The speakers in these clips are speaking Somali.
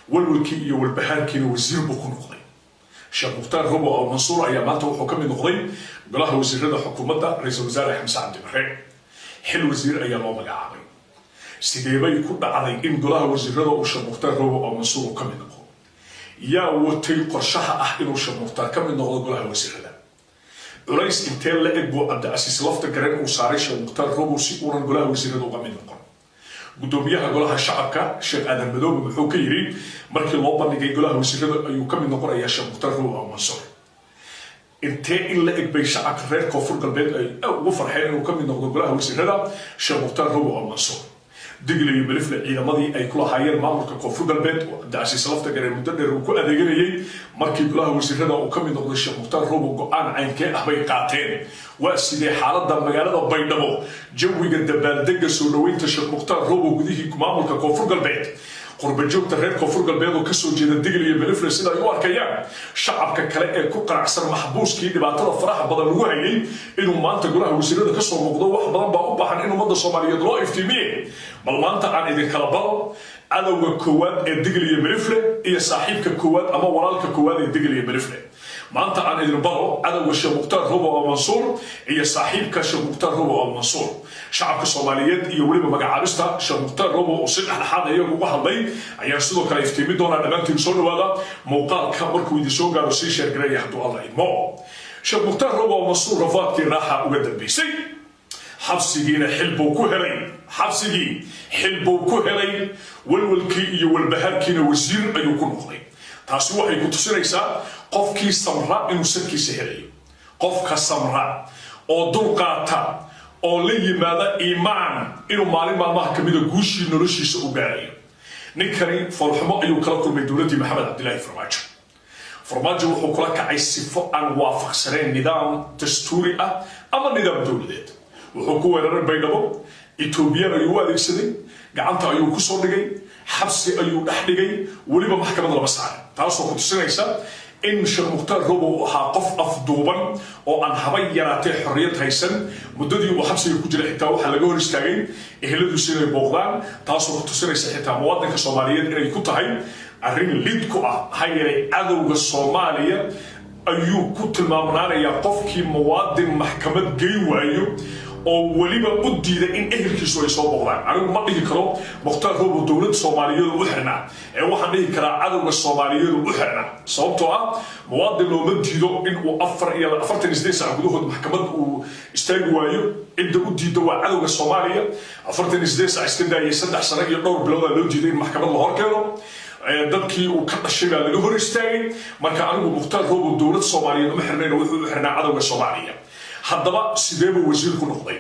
Walwalkii iyo walbahaarkiina wasiir buu ku noqday. Sheekh Mukhtaar Robo Aw Mansuur ayaa maanta wuxuu ka mid noqday golaha wasiirada xukuumadda ra-iisul wasaare Xamse Cabdi Barre. Xil wasiir ayaa loo magacaabay. Sideebay ku dhacday in golaha wasiirada uu Sheekh Mukhtaar Robo Aw Mansuur uu ka mid noqdo? Yaa watay qorshaha ah inuu Sheekh Mukhtaar ka mid noqdo golaha wasiirada? Culays intee la eg buu Cabdicasiis Lafta Gareen uu saaray Sheekh Mukhtaar Robow si uunan golaha wasiirada uga mid noqon? Gudoomiyaha golaha shacabka, Sheekh Aadan Madoobe, muxuu ka yidhi markii loo bandhigay golaha wasiirada ayuu ka mid noqonayaa Sheekh Mukhtaar Robow Aw Mansuur? Intee in la eg bay shacabka reer Koonfur Galbeed ay ugu farxeen inuu ka mid noqdo golaha wasiirada Sheekh Mukhtaar Robow Aw Mansuur? Digle iyo Melifle ciidamadii ay ku lahaayeen maamulka Koonfur Galbeed oo Cabdicasiis Lafta Gareen muddo dheer uu ku adeeganayay, markii golaha wasiirada uu ka mid noqday Sheekh Mukhtaar Robow, go-aan caynkee ah bay qaateen? Waa sidee xaaladda magaalada Baydhabo, jawiga dabaaldega soo dhoweynta Sheekh Mukhtaar Robow gudihii maamulka Koonfur Galbeed? Qurbajoogta reer Koonfur Galbeed oo kasoo jeeda Digle iyo Melifle sida ay u arkayaan shacabka kale ee ku qanacsan maxbuuskii dhibaatada faraha badan lagu hayay inuu maanta golaha wasiirada kasoo muuqdo? Wax badan baa u baahan in ummadda Soomaaliyeed loo iftiimiye. Bal maanta aan idinkala baro cadowga koowaad ee Digle iyo Melifle iyo saaxiibka koowaad ama walaalka koowaad ee Digle iyo Melifle. Maanta aan idin baro cadowga Sheekh Mukhtaar Robo Aw Mansuur iyo saaxiibka Sheekh Mukhtaar Robo Aw Mansuur. Shacabka Soomaaliyeed iyo weliba magacaabista Sheekh Mukhtaar Robo oo si dhexdhexaad iyagu uga hadlay ayaan sidoo kale iftiimi doonaa. Dhammaantiin soo dhawaada. Muuqaalka markuu idin soo gaaro, sii share gareeya hadduu Alla idmo. Sheekh Mukhtaar Robo Aw Mansuur rafaadkii raaxa uga dambeysay, xabsigiina xil buu ku helay. Xabsigii xil buu ku helay, walwalkii iyo walbahaarkiina wasiir ayuu ku noqday. Taasi waxay ku tusinaysaa qofkii samra inuu sadkiisa helayo. Qofka samra oo dulqaata oo la yimaada iimaan inuu maalin maalmaha kamida guushii noloshiisa u gaarayo. Ninkani foolxumo ayuu kala kulmay dowladdii Maxamed Cabdilaahi Farmaajo. Farmaajo wuxuu kula kacay sifo aan waafaqsanayn nidaam dastuuri ah ama nidaam dowladeed. Wuxuu ku weeraray Baydhabo. Etoobiyaan ayuu u adeegsaday, gacanta ayuu kusoo dhigay, xabsi ayuu dhex dhigay, weliba maxkamad lama saarin, taasoo ku tusinaysa in Sheekh Mukhtaar Robo uu ahaa qof afduuban oo aan haba yaraatee xorriyad haysan. Muddadii uu xabsiga ku jiray xitaa waxaa laga hor istaagay eheladiisu inay booqdaan, taasoo ku tusinaysa xitaa muwaadinka Soomaaliyeed inay ku tahay arrin lid ku ah. Maxaa yeelay, cadowga Soomaaliya ayuu ku tilmaamnaanayaa qofkii muwaadin maxkamad geyn waayo oo weliba u diiday in ehelkiisu ay soo booqdaan. Anigu ma dhihi karo Mukhtaar Robo dowladda Soomaaliyeed u xirnaa, ee waxaan dhihi karaa cadowga Soomaaliyeed u xirnaa, sababtoo ah muwaadin looma diido in uu 44 saac gudahood maxkamad uu istaagi waayo. Cidda u diidda waa cadowga Soomaaliya. 48 saac iska daayay, 3 sano iyo dhowr biloodaa loo diiday in maxkamad la hor keeno. Dadkii uu ka dhashay baa laga hor istaagay. Marka anigu Mukhtaar Robo dowlad Soomaaliyeed uma xirnayn, wuxuu u xirnaa cadowga Soomaaliya. Haddaba sidee buu wasiir ku noqday?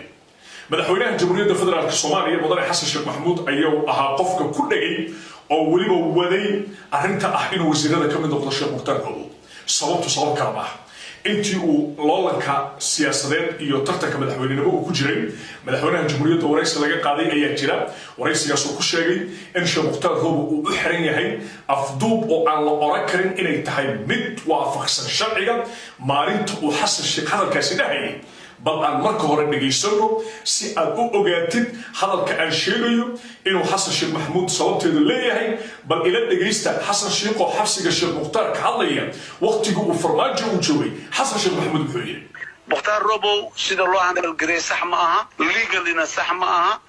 Madaxweynaha Jamhuuriyadda Federaalka Soomaaliya, mudane Xasan Sheekh Maxamuud, ayuu ahaa qofka ku dhegay oo weliba waday arrinta ah inuu wasiirada ka mid noqdo Sheekh Mukhtaar Robo. Sababtu sabab kale maaha. Intii uu loolanka siyaasadeed iyo tartanka madaxweynenimo uu ku jiray, madaxweynaha jamhuuriyadda waraysi laga qaaday ayaa jira. Waraysigaas uu ku sheegay in Sheekh Mukhtaar Robo uu u xiran yahay afduub oo aan la oran karin inay tahay mid waafaqsan sharciga. Maalinta uu Xasan Sheekh hadalkaasi dhahayay, bal aan marka hore dhegaysano si aad u ogaatid hadalka aan sheegayo inuu Xasan Sheekh Maxamuud sababteedu leeyahay. Bal ila dhegaysta Xasan Sheekh oo xabsiga Sheekh Mukhtaar ka hadlaya waqtigii uu Farmaajo uu joogay. Xasan Sheekh Maxamuud muxuu yidhi? Mukhtaar Robow sida loo handle gareey sax ma aha, legallyna sax ma aha.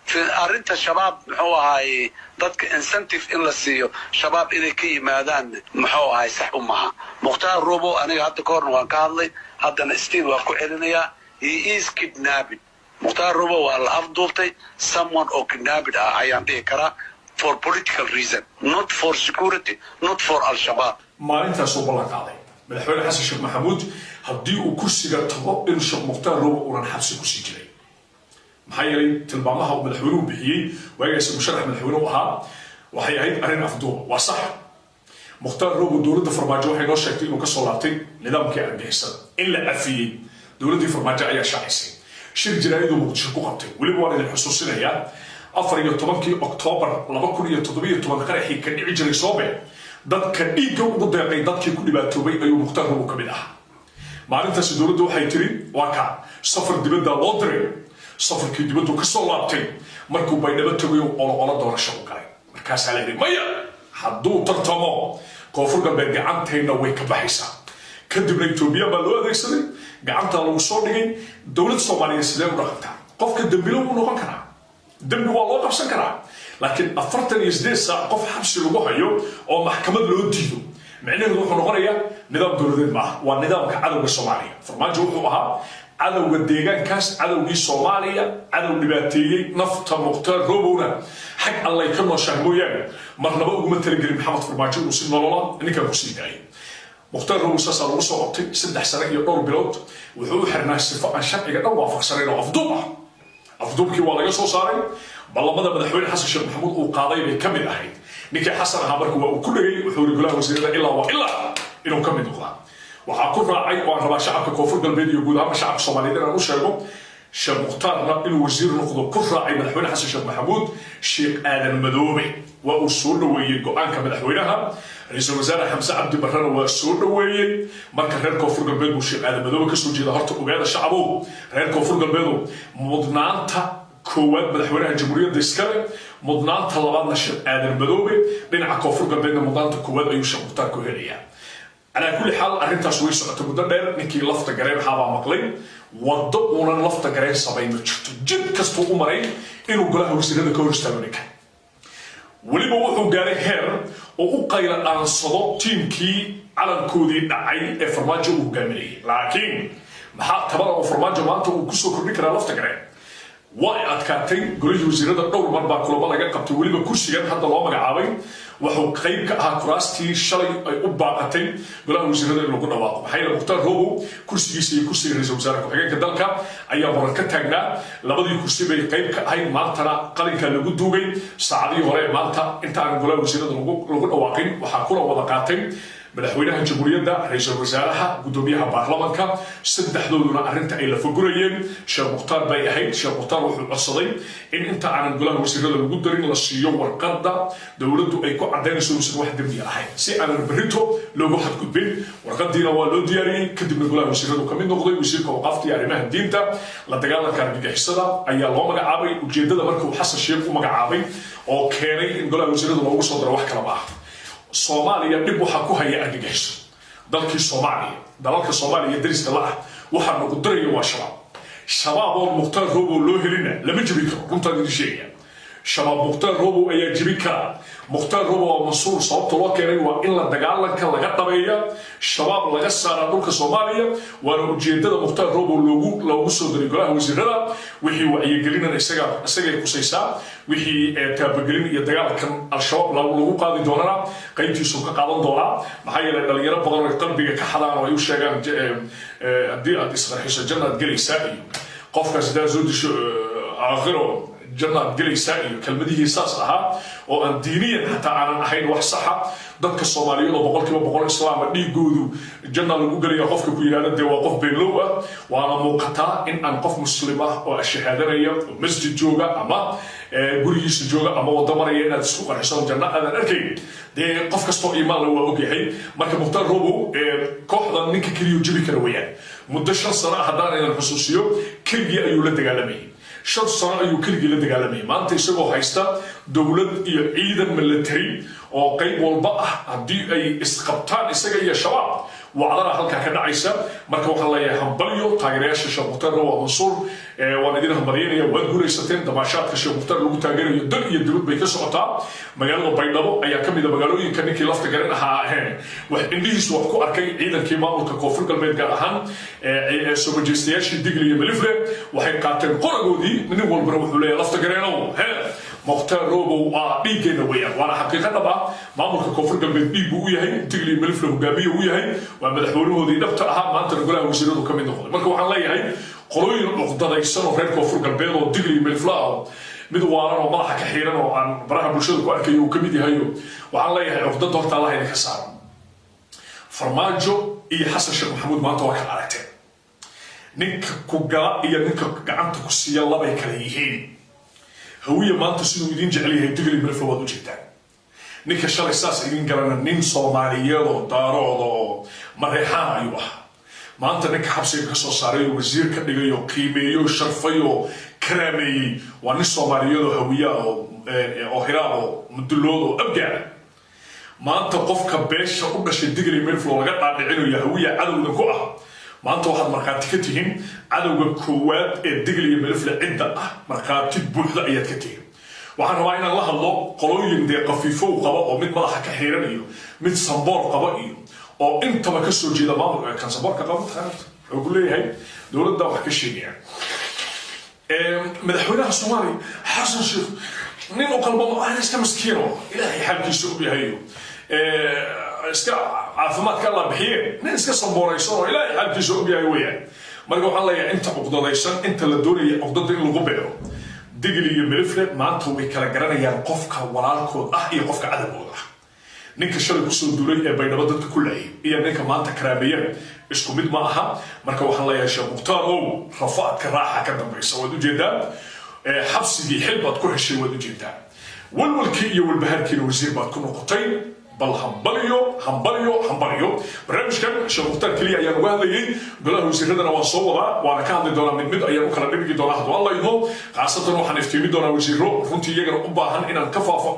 Arrinta Shabaab, muxuu ahaay, dadka incentive in la siiyo Shabaab inay ka yimaadaan, muxuu ahaay, sax u maha. Mukhtaar Robow aniga hadda ka horna waan ka hadlay, haddana still waan ku celinayaa: he is kidnapping. Mukhtaar Robow waa la afduubtay, someone oo kidnapped ah ayaan dhihi karaa, for political reason, not for security, not for Al-Shabaab. Maalintaasuu ballan qaaday madaxweyne Xasan Sheekh Maxamuud haddii uu kursiga tago in Sheekh Mukhtaar Robo uunan xabsi kusii jiray. Maxaa yeelay, tilmaamaha uu madaxweynuhu bixiyey waagaasi musharax madaxweyne u ahaa waxay ahayd arrin afduuba. Waa sax, Mukhtaar Robo dowladda Farmaajo waxay noo sheegtay inuu kasoo laabtay nidaamkii argagixisada, in la cafiyey dowladdii Farmaajo ayaa shaacisay. Shir jaraa'iduu Muqdisho ku qabtay. Weliba waan idin xusuusinayaa, 14-kii Oktoobar 2017 qaraxii ka dhici jiray Soobe, dadka dhiigga ugu deeqay dadkii ku dhibaatoobay ayuu Mukhtaar Robo ka mid ahaa. Maalintaasi dowladdu waxay tiri waa kaa safar dibadda loo diray. Safarkii dibaddu ka soo laabtay, markuu Baydhabo tagay, olo olo doorasho u galay. Markaasaa la yidhi maya, Hadduu tartamo, Koonfur Galbeed gacanteenna way ka baxaysaa. Kadibna Etoobiya baa loo adeegsaday, gacantaa lagu soo dhigay. Dowlad Soomaaliyeed sidee u dhaqantaa? Qofka dembilo wuu noqon karaa, dembi waa loo qabsan karaa, laakiin 48 saac qof xabsi lagu hayo oo maxkamad loo diido, micnaheedu wuxuu noqonayaa nidaam dowladeed maaha, waa nidaamka cadowga Soomaaliya. Farmaajo wuxuu ahaa cadowga deegaankaas, cadowgii Soomaaliya, cadow dhibaateeyey nafta Mukhtaar Robowna xag Allay ka nooshahay mooyaane, marnaba uguma talagelin Maxamed Farmaajo inuu si nolola ninkan kusii daayay. Mukhtaar Robow saasaa lagu soo qabtay. 3 sano iyo dhowr bilood wuxuu u xirnaa sifo aan sharciga dhan waafaqsanayn oo afduub ah. Afduubkii waa laga soo saaray. Ballamada madaxweyne Xasan Sheekh Maxamuud uu qaaday bay ka mid ahayd. Ninkii Xasan ahaa marka waa uu ku dhegay, wuxuu yiri golaha wasiirada ilaa waa ilaa inuu ka mid noqdaa. Waxaa ku raacay oo aan rabaa shacabka Koonfur Galbeed iyo guud ahaanba shacabka Soomaaliyeed inaan u sheego, Sheekh Mukhtaarna inuu wasiir noqdo ku raacay madaxweyne Xasan Sheekh Maxamuud Sheekh Aadan Madoobe. Waa uu soo dhoweeyey go-aanka madaxweynaha, ra-iisul wasaare Xamse Cabdi Barrena waa soo dhoweeyey. Marka reer Koonfur Galbeed buu Sheekh Aadan Madoobe kasoo jeeda. Horta ogaada shacabow, reer Koonfur Galbeedu, mudnaanta koowaad madaxweynaha jamhuuriyadda iskale, mudnaanta labaadna Sheekh Aadan Madoobe. Dhinaca Koonfur Galbeedna mudnaanta koowaad ayuu Sheekh Mukhtaar ku helayaa. Calaa kulli xaal, arrintaas way socota muddo dheer. Ninkii Lafta Gareen waxaabaa maqlay, waddo uunan Lafta Gareen samayn ma jirto, jid kastuu u maray inuu golaha wasiirada ka hor istaago. Ninka weliba wuxuu gaaray heer oo u qayla dhaansado tiimkii calankoodii dhacay ee Farmaajo uu hogaaminayay. Laakiin maxaa tabara oo Farmaajo maanta uu kusoo kordhin karaa Lafta Gareen? Waa ay adkaatay. Golihii wasiirada dhowr mar baa kulamo laga qabtay. Weliba kursigan hadda loo magacaabay wuxuu qayb ka ahaa kuraastii shalay ay u baaqatay golaha wasiirada in lagu dhawaaqo. Maxaa yeele, Mukhtaar Robow kursigiisa iyo kursiga ra-iisul wasaare ku-xigeenka dalka ayaa muran ka taagnaa. Labadii kursi bay qayb ka ahayd. Maantana qalinka lagu duugay saacadihii hore ee maanta. Inta aan golaha wasiirada lagu dhawaaqin, waxaa kulan wada qaatay madaxweynaha jamhuuriyadda, ra-iisul wasaaraha, guddoomiyaha baarlamanka. Saddexdooduna arrinta ay la fagurayeen Sheekh Mukhtaar bay ahayd. Sheekh Mukhtaar wuxuu codsaday in inta aanan golaha wasiirada lagu darin la siiyo warqadda dowladdu ay ku caddaynayso uusan wax dembi ahayn, si aanan berrito loogu xadgudbin. Warqadiina waa loo diyaariyey, kadibna golaha wasiiradu ka mid noqday. Wasiirka awqaafta iyo arrimaha diinta, la dagaalanka argagixisada ayaa loo magacaabay. Ujeeddada marka uu Xasan Sheekh u magacaabay oo keenay in golaha wasiirada loogu soo daro wax kala ma aha. Soomaaliya dhib waxaa ku haya argagixiso. Dalkii Soomaaliya, dalalka Soomaaliya dariska la ah, waxaa nagu diraya waa Shabaab. Shabaab oon Mukhtaar Robow loo helina lama jebi karo, runtaan idin sheegaya. Shabaab Mukhtaar Robow ayaa jebin karaa. Mukhtaar Robow waa Mansuur. Sababta loo keenay waa in la dagaalanka laga dhabeeya Shabaab, laga saaraa dhulka Soomaaliya, waana ujeedada Mukhtaar Robow loogu soo diray golaha wasiirada. Wixii wacyigelinana isagay kusaysaa, wixii taabagelin iyo dagaalkan Al-Shabaab lagu qaadi doonana qaybtiisuu ka qaadan doonaa. Maxaa yeelay, dhalinyaro badan oo qalbiga ka xadaan oo ay u sheegaan haddii aad isqarxiso jannaad gelaysaa, iyo qofkaas haddaad soo disho aakhiro jannaad gelaysaa, iyo kelmadihii saas ahaa oo aan diiniyan xataa aanan ahayn wax saxa. Dadka Soomaaliyeed oo 100% islaama dhiigoodu janna lagu gelaya qofka ku yidhahda, dee waa qof beenlow ah. Waana muuqataa in aan qof muslim ah oo shahaadanaya oo masjid jooga ama gurigiisa jooga ama wado maraya inaad isku qarxiso janno aadan arkayn. Dee qof kastoo iimaan la waa ogyahay. Marka Mukhtaar Robow kooxdan ninka keliya jebi kara weeyaan. Muddo 5 sano haddaan xusuusiyo, keligii ayuu la dagaalamayay. 5 sano ayuu keligii la dagaalamayay. Maanta isagoo haysta dowlad iyo ciidan military oo qayb walba ah, haddii ay isqabtaan isaga iyo Shabaab, wacdana halkaa ka dhacaysa. Marka waxaan leeyahay hambalyo taageerayaasha Sheekh Mukhtaar Robow Mansuur, waan idin hambalyaynaya, waad guulaysateen. Damaashaadka Sheekh Mukhtaar lagu taageerayo dal iyo dibad bay ka socotaa. Magaalada Baydhabo ayaa ka mid a magaalooyinka ninkii Lafta Garan ahaa wax indhihiisu wax ku arkay. Ciidankii maamulka Koonfur Galbeed, gaar ahaan soo majeystayaashii Digli iyo Melifle, waxay qaateen qoragoodii. Nin walbana wuxuu leeyahay, "Lafta Gareenow, he, Mukhtaar Robow waa dhiiggeena weeyaan." Waana xaqiiqo dhab ah. Maamulka Koonfur Galbeed dhiig buu u yahay, Digli iyo Melifle hogaamiye u yahay, waa madaxweynahoodii dhabta ahaa. Maantana golaha wasiiradu ka mid noqday. Marka waxaan leeyahay qolooyin cuqdadaysan oo reer Koonfur Galbeed oo Digli iyo Melifle ah, oo mid waalan oo madaxa ka xiiran oo aan baraha bulshada ku arkayo uu ka mid yahayo, waxaan leeyahay cuqdada horta Allah idinka saaro. Farmaajo iyo Xasan Sheekh Maxamuud maanta waa kala aragteen. Ninka ku gala iyo ninka gacanta ku siiya labay kala yihiin. Hawiye maanta siduu idin jecel yahay, Digli Melifle, waad u jeedaan. Ninka shalay saas idin galana nin Soomaaliyeed oo Daarood oo Mareexaan ayuu ahaa. Maanta ninka xabsiga ka soo saaray oo wasiir ka dhigay oo qiimeeyey oo sharfay oo karaameeyey waa nin Soomaaliyeed oo Hawiya oo Hiraab oo Mudulood oo Abgaala. Maanta qofka beesha u dhashay Digli Mirflo laga dhaadhicinayo Hawiya cadowda ku ah, maanta waxaad markhaati ka tihiin cadowga koowaad ee Digli iyo Mirifle cidda ah. Markhaati buuxda ayaad ka tihiin. Waxaan rabaa inaan la hadlo qolooyin dee qafiifow qaba oo mid madaxa ka xiiran iyo mid samboor qaba iyo oo intaba ka soo jeeda maamulka. Kan samboorka qaba mataqaanad wuxuu ku leeyahay dowladda wax ka sheegaya madaxweynaha Soomaaliya Xasan Sheekh nin u qalbo ma iska miskiino, Ilaahay xaalkiisa og yahayo, iska caafimaadka Alla bixiye, nin iska sambooraysan oo Ilaahay xaalkiisa og yahay weeyaan. Marka waxaan leeyahay inta cuqdadaysan, inta la doonaya cuqdada in lagu beero, Digli iyo Mirifle maanta way kala garanayaan qofka walaalkood ah iyo qofka cadowgooda ah. Ninka shalay kusoo duulay ee Baydhabo dadka ku laayay iyo ninka maanta karaameeyana isku mid ma aha. Marka waxaan leeyahay, Sheekh Mukhtaar ow, rafaadka raaxa ka dambaysa. Waad ujeedaa xabsigii xil baad ku heshay, waad ujeedaa walwalkii iyo walbahaarkiina wasiir baad ku noqotay. Bal hambaliyo, hambaliyo, hambaliyo. Barnaamijkan Sheekh Mukhtaar keliya ayaan uga hadlayay. Golaha wasiiradana waan soo wadaa, waana ka hadli doonaa, mid mid ayaan u kala dhigi doonaa hadduu Alla idmo. Khaasatan waxaan iftiimi doonaa wasiiro runtii iyagana u baahan inaan ka faafa.